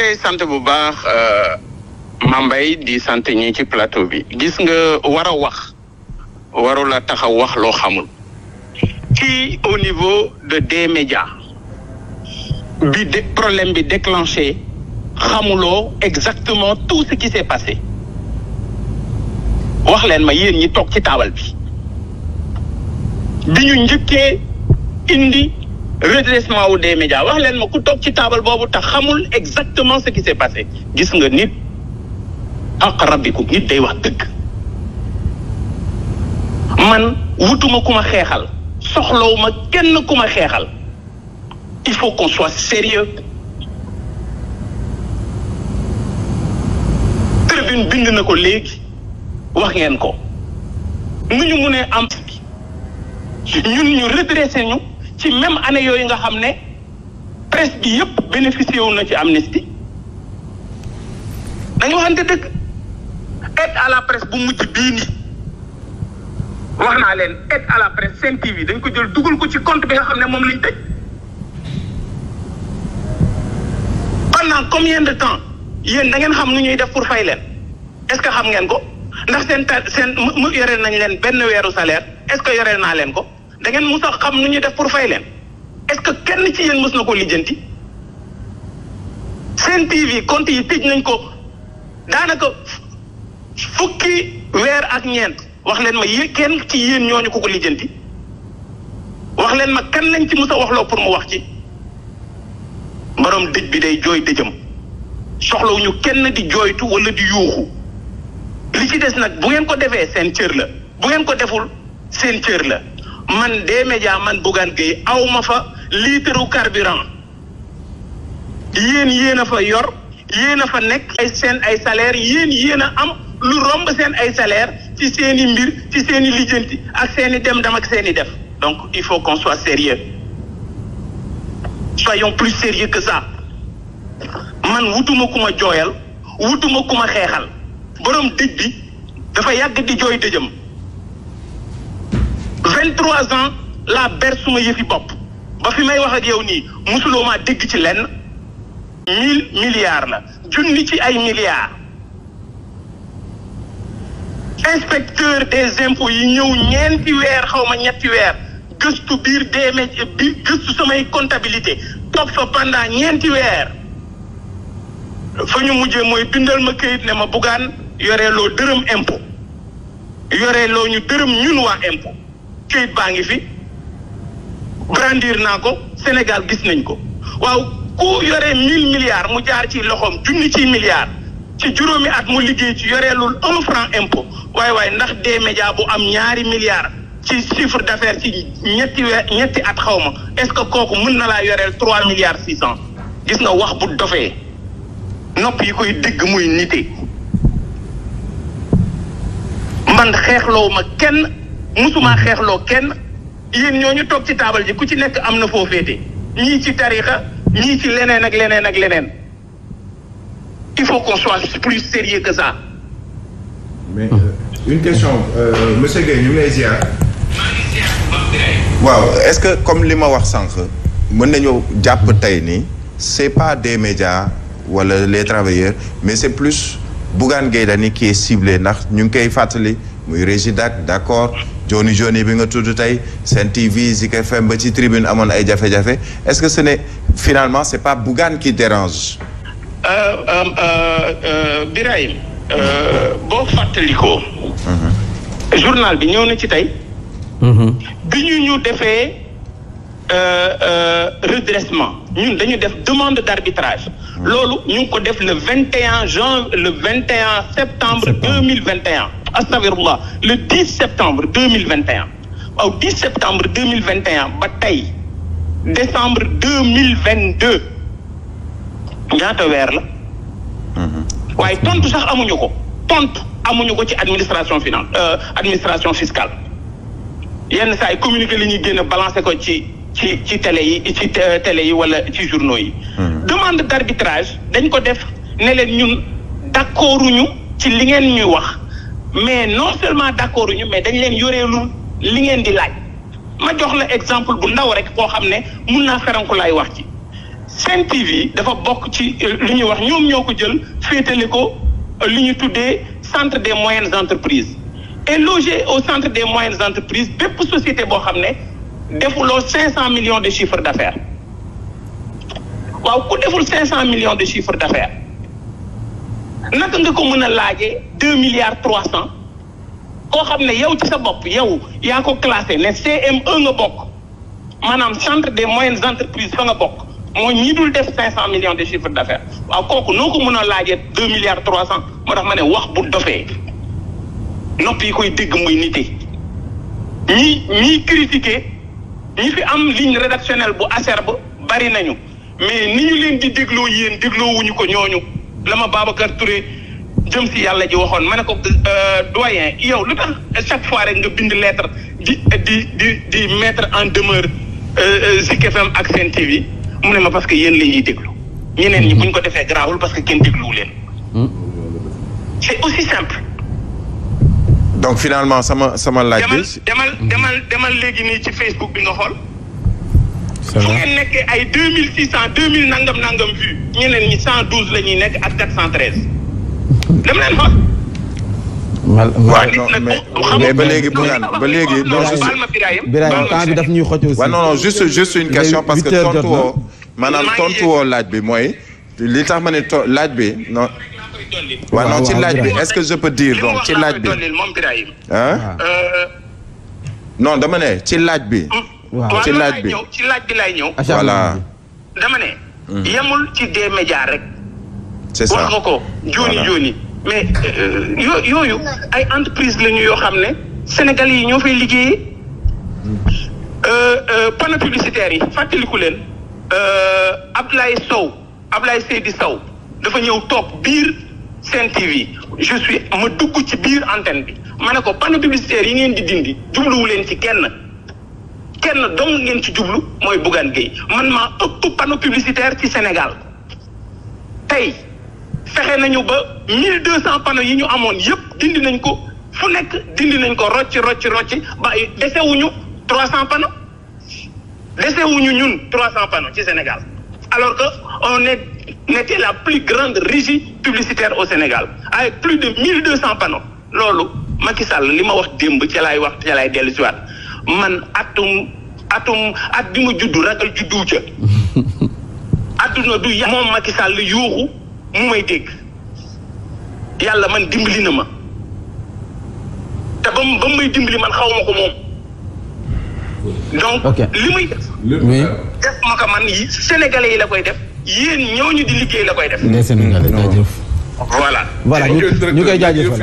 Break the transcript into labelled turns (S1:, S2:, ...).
S1: lay sant bu baax Mambay di sant ñi ci plateau bi gis nga war a wax warula taxaw wax loo xamul ci au niveau des médias bi problème bi déclenché xamuloo exactement tout ce qui s'est passé wax leen ma yéen ñi toog ci taabal bi ñu njëkkee indi redressement wu des médias wax leen ma ku toog ci taabal boobu tax xamul exactement ce qui s'est passé gis nga nit ak rabbikum nit day wax dëgg man wutuma ku ma xeexal soxlawuma kenn ku ma xeexal il faut qu'on soit sérieux Tribune bind na ko léegi wax ngeen ko nu ñu munee am ñun ñu redressé ñu ci même année yooyu nga xam ne presse bi yëpp bénéficié wu na ci amnistie dañu waxante dëgg aide à la presse bu mujj bii nii wax naa leen aide à la presse Sen TV dañ ko jël dugal ko ci compte bi nga xam ne moom lañ tëj pendant combien de temps yéen da ngeen xam nu ñuy def pour fay leen est-ce que xam ngeen ko ndax seen mu yoreel nañ leen benn weeru salaire est-ce que yoreel naa leen ko da ngeen mus a xam nu ñuy def pour fay leen est-ce que kenn ci yéen mus na ko lijjanti Sen TV compte yi tëj nañ ko daanaka fukki weer ak ñeent wax leen ma kenn ci yéen ñooñu ko lijjanti wax leen ma kan lañ ci mus a waxloo pour mu wax ci borom dëj bi day jooy dëjëm soxlawuñu kenn di jooytu wala di yuuxu li ci des nag bu ngeen ko defee seen cër la bu ngeen ko deful seen cër la man des médias man Bougane Gueye aw ma fa litre carburant yéen a fa yor yéen a fa nekk ay salaire yéen a am lu romb seen ay salaire ci seen i mbir ci seen i lijjanti ak seen i dem ak seen i def donc il faut qu'on soit sérieux soyons plus sérieux que ça man wutuma ku ma jooyal wutuma ku ma xeexal borom dëj bi dafa yàgg di jooy dëjëm 23 ans laa ber suma yëfi bopp ba fi may wax ak yow nii musuloo maa dégg ci lenn 1000 milliards la junni ci ay milliards inspecteur des impôts yi ñëw ñeenti weer xaw ma ñetti weer gëstu biir bi gëstu samay comptabilité toog fa pendant ñeenti weer fa ñu mujjee mooy bindal ma këyit ne ma Bougane yoreeloo dërëm impôt yoreeloo ñu dërëm ñun waa impôt këyit baa ngi fi brandir naa ko Sénégal gis nañ ko waaw ku yore 1000 milliards mu jaar ci loxoom junni ci milliards ci juróomi at mu liggéey ci yoreelul 1 franc impôt waaye ndax des médias bu am ñaari milliards ci chiffre d'affaires ci ñetti at xaw ma est-ce que kooku mën na laa yoreel 3 milliards 600 gis nga wax bu dofee nopp yi koy dégg muy nite man xeexloo ma kenn musuma xeexloo kenn yéen ñooñu toog ci taabal ji ku ci nekk am na foo féete ñii ci tarixa ñii ci leneen ak leneen ak leneen il faut qu'on soit plus sérieux que ça.
S2: mais une question monsieur Gueye ñu ngi lay ziar. waaw est-ce que comme li ma wax sànq mën nañoo jàpp tey ni c'est pas des médias wala les travailleurs mais c'est plus Bougane Gueye Dany qui est ciblé ndax ñu ngi koy fàttali muy Régidac d'accord Joni bi nga tudd tey Sen TV Zik FM ba ci tribune amoon ay jafe-jafe est-ce que ce n'est finalement c'est pas Bougane qui dérange.
S1: Birahim boo fàttalikoo. journal bi ñëw na ci tey. bi ñu defee redressement ñun dañu def demande d'arbitrage. loolu ñu ngi ko def le 21 septembre 2021. astafirullah le 10 septembre 2021 waaw 10 septembre 2021 ba tey décembre 2022 ñaata weer la. waaye tontu sax amuñu ko ci administration fiscale yenn saa yi communiqué li ñuy génn balancé ko ci télé yi wala ci journaux yi. demande d'arbitrage dañ ko def ne leen ñun d'accorduñu ci li ngeen ñuy wax mais non seulement d'accorduñu mais dañ leen yoreelu li ngeen di laaj ma jox la exemple bu ndaw rek koo xam ne mun naa feranku laay wax ci Sen TV dafa bokk ci li ñuy wax ñoom ñoo ko jël féetale ko li ñu tuddee centre des moyennes entreprises et logé au centre des moyennes entreprises bépp société boo xam ne defuloo 500 millions de chiffre d'affaires waaw ku deful 500 millions de chiffre d'affaires naka nga ko mën a laajee 2 milliards 300 koo xam ne yow ci sa bopp yow yaa ko classé ne CM1 nga bokk maanaam centre des moyennes entreprises fa nga bokk mooy ñi dul def 500 millions de chiffre d'affaires waaw kooku noo ko mën a laajee 2 milliards 300 moo tax ma ne wax bu dofee nopp yi koy dégg muy nite ñi critiquer ñi fi am ligne rédactionnelle bu acerbe bari nañu mais ni ñu leen di dégloo yéen dégloowuñu ko ñooñu la ma Babacar Touré jëm si yàlla ji waxoon ma ne ko doyen yow lu tax chaque fois rek nga bind lettre di mettre en demeure Zik FM ak Sen TV mu ne ma parce que yéen la ñuy déglu ñeneen ñi buñ ko defee garaawul parce que kenn dégluwu leen. c'est aussi simple.
S2: donc finalement sama laaj bi. demal léegi nii ci Facebook bi nga xool. fu ngeen nekkee ay 2600 2000 nangam vues ñeneen ñi 112 la ñuy nekk ak 413. dem leen fa. waaw non mais ba léegi ba léegi. non juste
S3: Birahim temps bi daf ñuy xoj aussi.
S2: waaw non juste une question parce que tontu woo maanaam tontu woo laaj bi mooy li tax ma ne laaj bi non. waaw non ci laaj bi est-ce que je peux dire donc ci laaj bi ah. non dama ne ci laaj bi.
S1: ci laaj bi lay ñëw.
S2: voilà.
S1: dama ne. yemul ci des médias rek.
S2: c'est ça
S1: wax nga ko jooni mais yooyu ay entreprise la ñu yoo xam ne Sénégalais yi ñoo fay liggéeyee panneau publicitaire yi fàttaliku leen Ablaye Seydi Sow dafa ñëw toog biir Sen TV ma dugg ci biir antenne bi ma ne ko panneau publicitaire yi ngeen di dindi jubluwu leen ci kenn dong ngeen ci jublu mooy Bougane Gueye man maa ëpp panneau publicitaire ci Sénégal tey fexe nañu ba 1200 panneaux yi ñu amoon yëpp dindi nañ ko fu nekk dindi nañ ko rocci ba desewuñu 300 panneaux ñun 300 panneaux ci Sénégal alors que on était la plus grande régie publicitaire au Sénégal avec plus de 1200 panneaux loolu Macky Sall li ma wax démb ca laay dellu si waat man at bi ma juddu ragal juddu ca adduna du moom Macky Sall yuuxu mu may dégg yàlla man dimbali na ma te ba mu may dimbali man xaw ma ko moom donc li muy def ma ko man Sénégalais yi la koy def yéen ñooñu di liggéey la koy def.
S3: les Sénégalais jaajëf.
S1: voilà
S3: ñu koy jaajëfal.